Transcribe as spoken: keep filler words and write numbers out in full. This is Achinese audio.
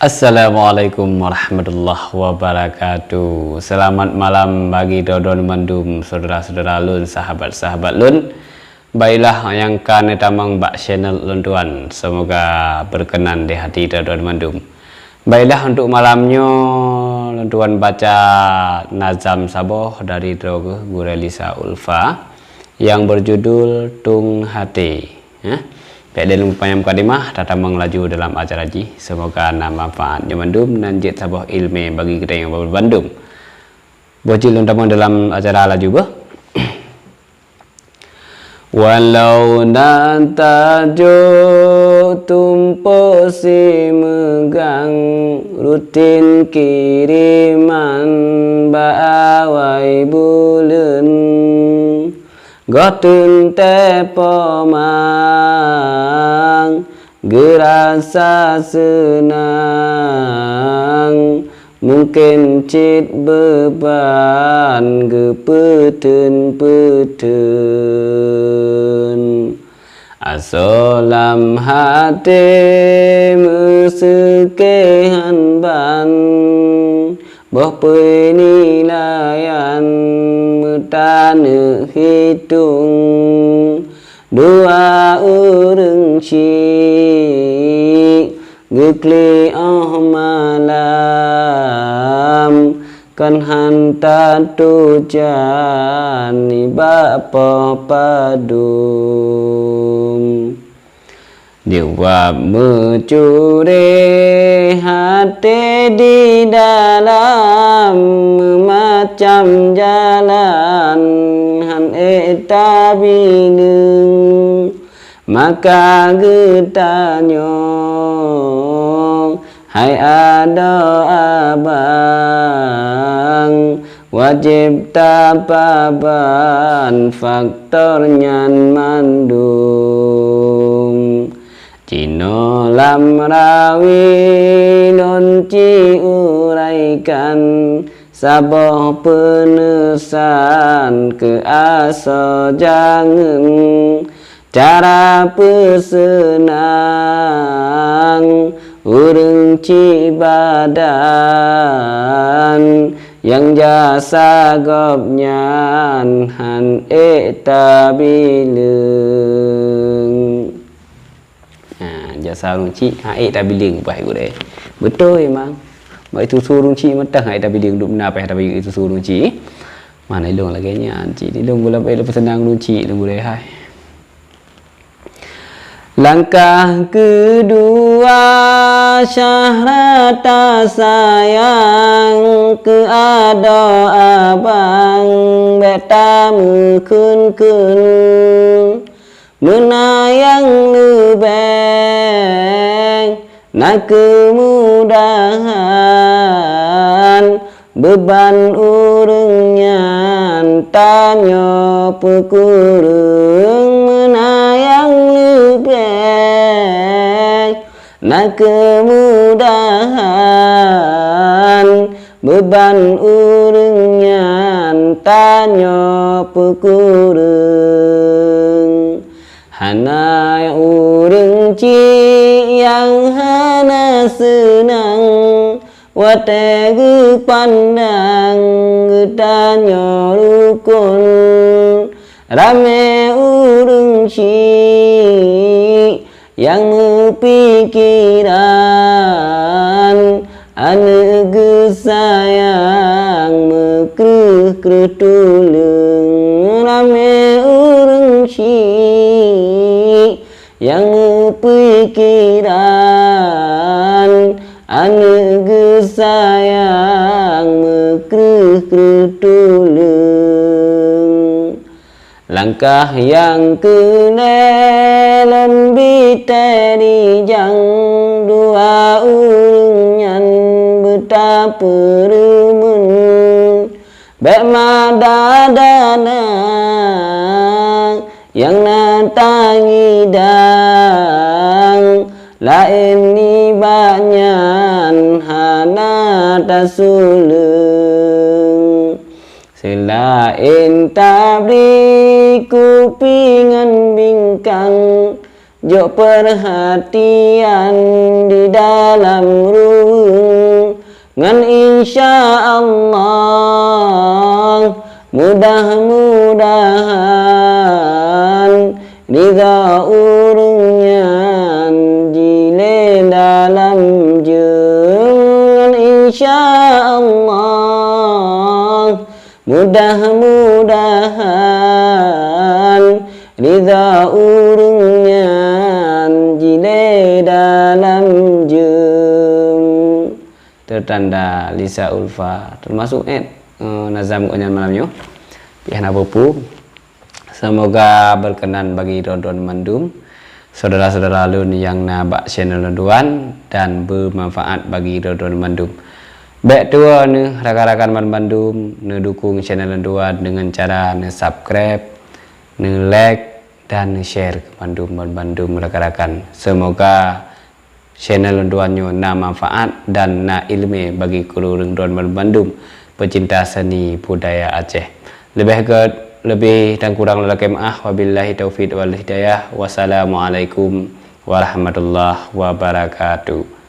Assalamualaikum warahmatullahi wabarakatuh. Selamat malam bagi droe-droe mandum, syedara-syedara lôn, sahabat-sahabat lôn. Baiklah, nyang ka neutamong bak channel lôn tuan, semoga berkenan di hati droe-droe mandum. Baiklah, untuk malam nyoe lôn tuan baca nazam saboh dari droe geuh Gurée Lisa Ulfa yang berjudul Tung Haté. Ya. Bèk lé lôn peupanyang mukadimah, tatamong laju dalam acara jih. Semoga na manfaat nyoe mandum, nan jeuet saboh ileumèe bagi geutanyoe bandum. Boh jih lôn tamong dalam acara laju beuh. Walau na tajok tumpôk simeugang, rutin kiriman bak awai buleuen. Goh teuntèe pomang geurasa seunang, mungken cit beuban geupeuteun-peuteun. Asoe lam haté meuseuké han ban, boh peunilaian meutaneuh hitong. Dua ureuëng chik geuklik óh malam, kon han tatujan nibak poh padum. Diuap meucurée haté di dalam, meumacam jalan han ék tabileung. Maka geutanyoe, hai adoe abang, wajéb tapaban faktor nyan mandum. Jinoe lam rawi lôn ci uraikan saboh peuneusan keu asoe jangeun, cara peuseunang ureuëng cik badan, nyang jasa gobnyan han ék tabileung. Ha, jasa ureuëng chik han ék tabileung, bah gurée. Beutôi memang. Bak itu su ureuëng chik mantong han ék tabileung, duek meunan payah tabileung itu su ureuëng chik. Mana ilong lagée nyan, cik ilong gula bae leupah seunang ureuëng chik lôn gurée hai. Langkah keudua syahra tasayang keu adoe abang, bék tameukheun-kheun. Meunan nyang leubeh na keumudahan, beuban ureuëng nyan tanyoe peukureueng. Meunan nyang leubeh na keumudahan, beuban ureuëng nyan tanyoe peukureueng. Hana ureuëng chik nyang hana seunang watée geupandang geutanyoe rukon. Ramé ureuëng chik nyang meupikeran, aneuëk geusayang meukreueh-kreueh tuleueng. Ramé ureuëng chik nyang meupikeran, aneuëk geusayang meukreueh-kreueh tuleueng. Langkah nyang keulhée lôn bi teurijang, dua ureuëng nyan beutapeurumeun. Bék mada dana nyang na tangidang, laén nibak nyan hana tasuleueng. Seulaén tabri kupi ngon bingkang, jok peurhatian di dalam ruh Ngon insya Allah, mudah-mudahan ridha ureuëng nyan jilée dalam jeuem. Ngon insya Allah, mudah-mudahan ridha ureuëng nyan jilée dalam jeuem. Tertanda Lisa Ulfa, termasuk eh, eh, nazam gobnyan malam nyoe. Pih hana peue-peue. Semoga berkenan bagi droe-droe mandum, saudara-saudara lôn nyang na bak channel lôn dua, dan bermanfaat bagi droe-droe mandum. Bék tuwoe neuh rakan-rakan banmandum neudukung channel lôn dua dengan cara neu-subscribe, neu-like, dan neu-share keu mandum banmandum rakan-rakan. Semoga channel lôn dua nyoe na manfaat dan na iéleumé bagi keurueng droe banmandum pecinta seni budaya Aceh. Leubeh gét, leubeh dan kurang lakée meu'ah. Wabillahi taufiq wal hidayah. Wassalamualaikum warahmatullahi wabarakatuh.